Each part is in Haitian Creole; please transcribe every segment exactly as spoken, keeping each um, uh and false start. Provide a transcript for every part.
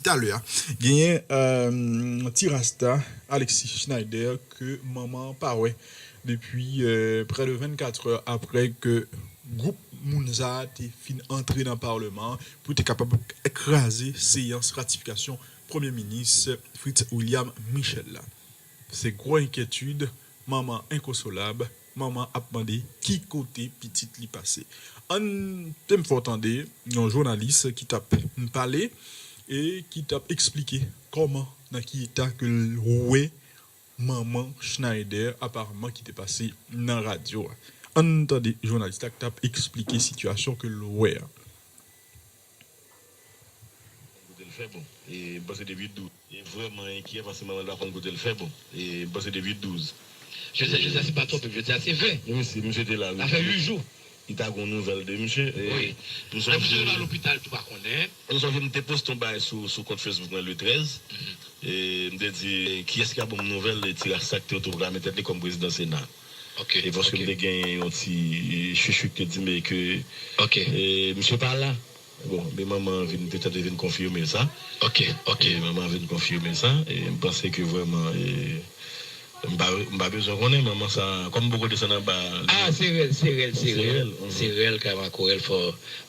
Talè a, genyen, euh, ti rasta Alexis Schneider ke manman an pa wè depi, euh, près de vingt-quatre heures après ke gwoup moun sa a te fin antre nan palman an pou te kapab kraze seyans ratifikasyon Premye Minis Fritz William Michel la. Se gwo enkyetid, manman enkonsolab, manman ap mande ki kote pitit li pase. Ann te m fè w tande yon jounalis ki t ap pale e ki t ap eksplike kòman, nan ki eta ke l wè manman Schneider aparamman ki te pase nan radyo a. Ann tande jounalis la ki t ap eksplike sitiyasyon ke l wè a. Kote l fè bon. E, m panse depi douz. E vrèman enkyè paske manman l pa konn kote l fè bon. E, m panse depi douz. Jodi a, jodi a, si m pa twonpe m, jodi a se ven. Wi, misye, misye te la, wi. Sa fè uit jou. Li ta gon nouvèl de misye. E, wi. M sonje, menm si l pa lopital tou pa konnen. M sonje m te poste yon bagay sou, sou kont Facebook mwen le trèz. Mhm. E, m te di, kiyès ki ka ban m nouvèl de ti rasta k te otoproklamé tèt li kòm prezidan Sena? Ok, e paske m te gen yon ti chouchou ki te di m ke, ok, e, misye pa la. Bon, men manman vin, petèt li vin konfime sa. Ok, ok. E manman vin konfime sa. E m panse ke vrèman, e, m pa, m pa bezwen konnen manman sa, kòm m poko desann anba. Ah, se rèl, se rèl, se rèl. Se rèl, mhm. Se rèl, kay makorèl, fò,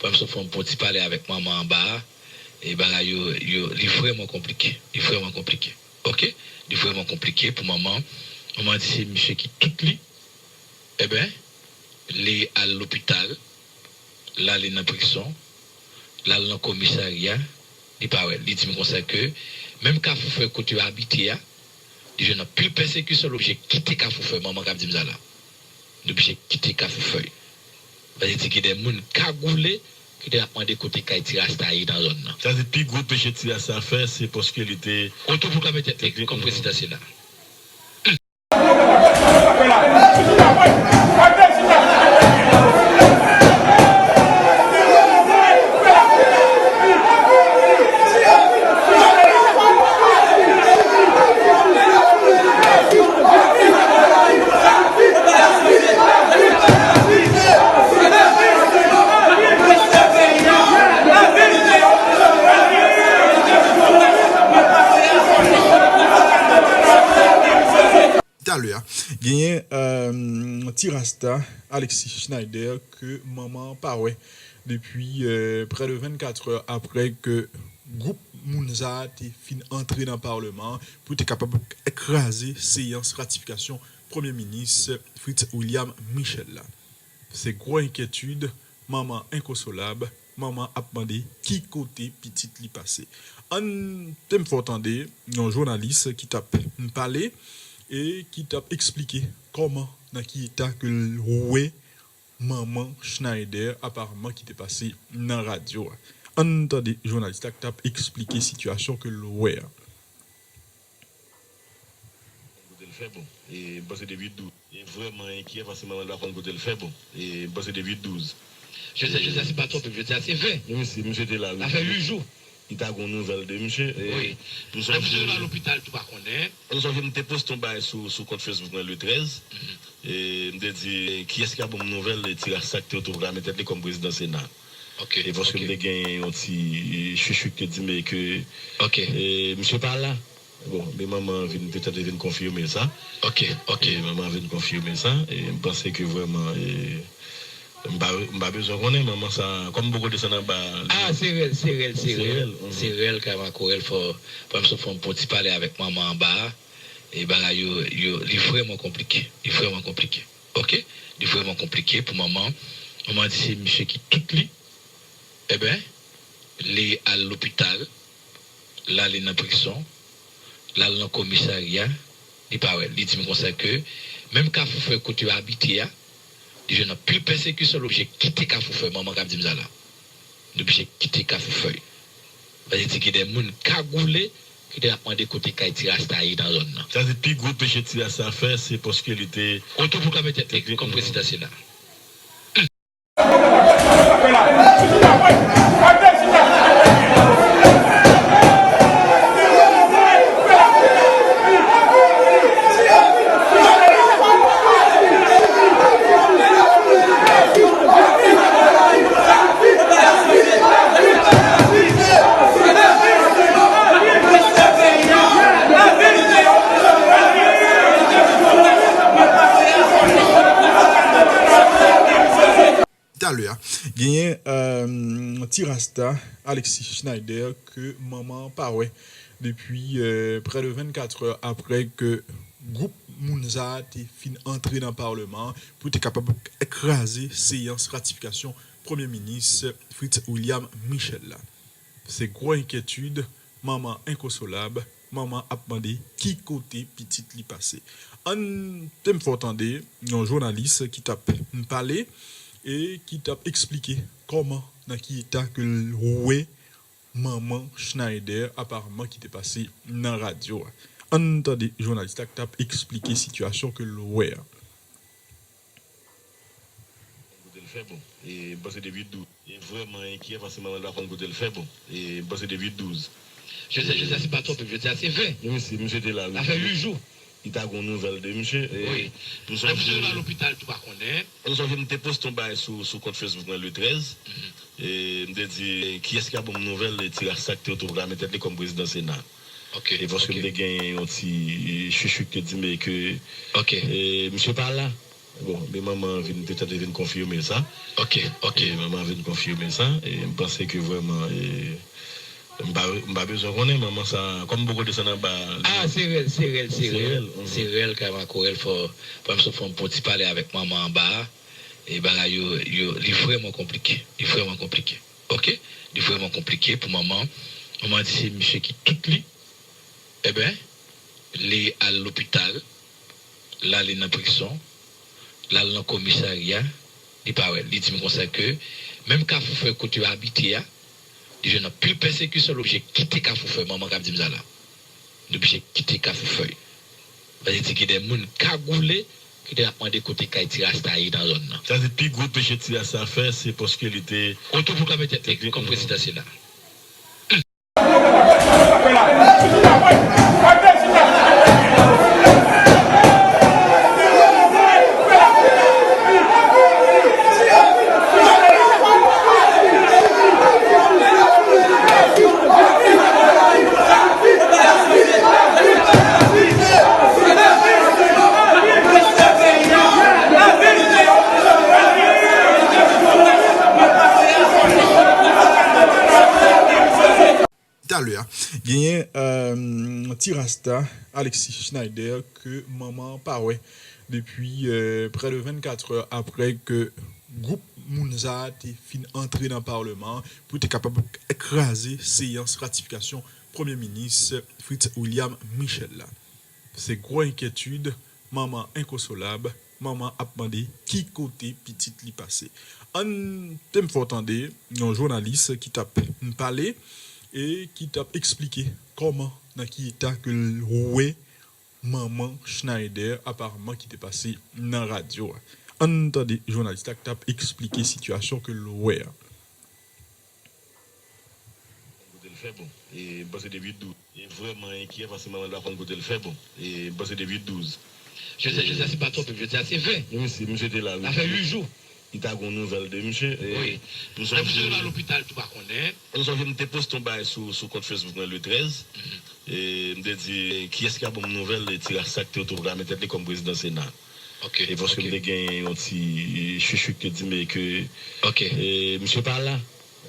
fò m sot fè yon bon ti pale avèk manman anba a. E bagay yo, yo, li vrèman konplike. Li vrèman konplike. Ok? Li vrèman konplike pou manman. Manman di se misye ki tout li. Enben, li al lopital, l ale nan prizon, l al nan komisarya, li pa wè l. Li di m konsa ke menm Kafou Fèy kote yo abite a, li jwenn anpil pèsekisyon, l oblije kite Kafou Fèy, manman k ap di m sa la. Li oblije kite Kafou Fèy. Sa vle di gen de moun kagoule ki te ap mande kote kay ti rasta ye nan zòn nan. Sa vle di pi gwo peche ti rasta fè, se paske li te otoproklamé tèt li kòm prezidan Sena. Talè a, genyen, euh, ti rasta Alexis Schneider ke manman an pa wè depi, euh, près de vingt-quatre heures après ke gwoup moun sa a te fin antre nan palman an pou te kapab kraze seyans ratifikasyon Premye Minis Fritz William Michel la. Se gwo enkyetid, manman enkonsolab, manman ap mande ki kote pitit li pase. Ann te m fè w tande yon jounalis ki t ap pale e ki t ap eksplike kòman, nan ki eta ke l wè manman Schneider aparamman ki te pase nan radyo a. Ann tande jounalis la ki t ap eksplike sitiyasyon ke l wè a. Kote l fè bon. E, m panse depi douz. E vrèman enkyè paske manman l pa konn kote l fè bon. E, m panse depi douz. Jodi a, jodi a, si m pa twonpe m, jodi a se ven. Wi, misye, misye te la, wi. Sa fè uit jou. Li ta gon nouvèl de misye. E, wi. M sonje, menm si l pa lopital tou pa konnen. M sonje m te poste yon bagay sou, sou kont Facebook mwen le trèz. Mhm. E, m te di, kiyès ki ka ban m nouvèl de ti rasta k te otoproklamé tèt li kòm prezidan Sena. Ok, e paske, ok, m te gen yon ti chouchou ki te di m ke, ok, e, misye pa la. Bon, men manman an vin, petèt li vin konfime sa. Ok, ok. E manman an vin konfime sa. E m panse ke vrèman, e, m pa, m pa bezwen konnen manman sa, kòm m poko desann anba. Ah, se rèl, se rèl, se rèl. Se rèl, mhm. Se rèl, kay makorèl, fò, fò m sot fè yon bon ti pale avèk manman anba a. E bagay yo, yo, li vrèman konplike. Li vrèman konplike. Ok? Li vrèman konplike pou manman. Manman di se misye ki tout li. Enben, li al lopital, l ale nan prizon, l al nan komisarya, li pa wè l. Li di m konsa ke menm Kafou Fèy kote yo abite a, li jwenn anpil pèsekisyon, l oblije kite Kafou Fèy, manman k ap di m sa la. Li oblije kite Kafou Fèy. Sa vle di gen de moun kagoule ki te ap mande kote kay ti rasta ye nan zòn nan. Sa vle di pi gwo peche ti rasta fè, se paske li te otoproklamé tèt li kòm prezidan Sena. Genyen, euh, ti rasta Alexis Schneider ke manman an pa wè depi, euh, près de vingt-quatre heures après ke gwoup moun sa a te fin antre nan palman an pou te kapab kraze seyans ratifikasyon Premye Minis Fritz William Michel la. Se gwo enkyetid manman enkonsolab, manman ap mande ki kote pitit li pase. Ann te m fè w tande yon jounalis ki t ap pale e ki t ap eksplike kòman, nan ki eta ke l wè manman Schneider aparamman ki te pase nan radyo a. Ann tande jounalis la ki t ap eksplike sitiyasyon ke l wè a. Kote l fè bon. E m panse depi douz. E vrèman enkyè paske manman l pa konn kote l fè bon. E m panse depi douz. Jodi a, jodi a se pa twonpe m, jodi a se ven. Wi, mesye, misye te la, wi. Sa fè uit jou. Li ta gon nouvèl de misye. E wi. M sonje, misye te nan lopital tou pa konnen. M sonje m te poste yon bagay sou, sou kont Facebook mwen le trèz. Mhm. E m te di, kiyès ki ap ban m nouvèl, e ti rasta k te otoproklamé tèt li kòm prezidan Sena. Ok, e paske m te gen yon ti chouchou ki te di m ke, ok, e, misye pa la. Bon, men manman an vin, petèt li vin konfime sa. Ok, ok. E manman an vin konfime sa. E m panse ke vrèman, e, m pa, m pa bezwen konnen manman sa, kòm m poko desann anba. Ah, se rèl, se rèl, se rèl. Se rèl, mhm. Se rèl, kay makorèl, fò, fò m sot fò m pran ti pale avèk manman anba a. E bagay yo, yo, li vrèman konplike. Li vrèman konplike. Ok? Li vrèman konplike pou manman. Manman di se misye ki tout li. Enben, li al lopital, l ale nan prizon, l al nan komisarya, li pa wè l. Li di m konsa ke menm Kafou Fèy kote yo abite a, li jwenn anpil pèsekisyon, l oblije kite Kafou Fèy. Manman k ap di m sa la. Li oblije kite Kafou Fèy. Sa vle di gen de moun kagoule ki te ap mande kote kay ti rasta ye nan zòn nan. Sa vle di pi gwo peche ti rasta fè, se paske li te otoproklamé tèt li kòm prezidan Sena. Talè a, genyen, euh, ti rasta Alexis Schneider ke manman an pa wè depi, euh, près de vingt-quatre heures après ke gwoup moun sa a te fin antre nan palman an pou te kapab kraze seyans ratifikasyon Premye Minis Fritz William Michel la. Se gwo enkyetid manman enkonsolab, manman ap mande ki kote pitit li pase. Ann te m fè w tande yon jounalis ki t ap pale e ki t ap eksplike kòman, nan ki eta ke l wè manman Schneider aparamman ki te pase nan radyo a. Ann tande jounalis la ki t ap eksplike sitiyasyon ke l wè a. Kote l fè bon. E m panse depi douz. E vrèman enkyè paske manman l pa konn kote l fè bon. E m panse depi douz. Jodi a, jodi a se pa twonpe m, jodi a se ven. Wi, mesye, misye te la, wi. Sa fè uit jou. Li ta gon nouvèl de misye. E wi. M sonje, misye te nan lopital tou pa konnen. M sonje m te poste yon bagay sou, sou kont Facebook mwen le trèz. Mhm. E m te di, kiyès ki ap ban m nouvèl, e ti rasta k te otoproklamé tèt li kòm prezidan Sena. Ok, e paske m te gen yon ti chouchou ki te di m ke, ok, e, misye pa la.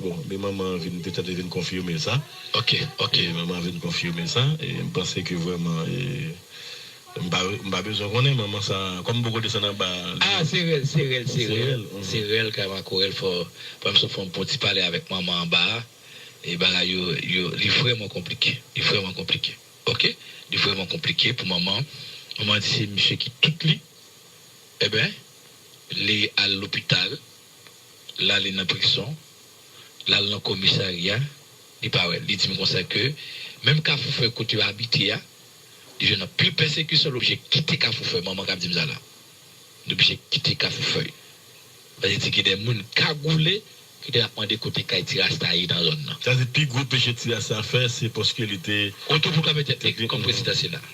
Bon, men manman an vin, petèt li vin konfime sa. Ok, ok. E manman an vin konfime sa. E m panse ke vrèman, e, m pa, m pa bezwen konnen manman sa, kòm m poko desann anba. Ah, se rèl, se rèl, se rèl. Se rèl, mhm. Se rèl, kay makorèl, fò, fò m sot fò m pran ti pale avèk manman anba a. E bagay yo, yo, li vrèman konplike. Li vrèman konplike. Ok? Li vrèman konplike pou manman. Manman di se misye ki tout li. Enben, li al lopital, l ale nan prizon, l al nan komisarya, li pa wè l. Li di m konsa ke menm Kafou Fèy kote yo abite a, li jwenn anpil pèsekisyon, l oblije kite Kafou Fèy. Manman k ap di m sa la. Li oblije kite Kafou Fèy. Sa vle di gen de moun kagoule ki te ap mande kote kay ti rasta ye nan zòn nan. Sa vle di pi gwo peche ti rasta fè, se paske li te otoproklamé tèt li kòm prezidan Sena.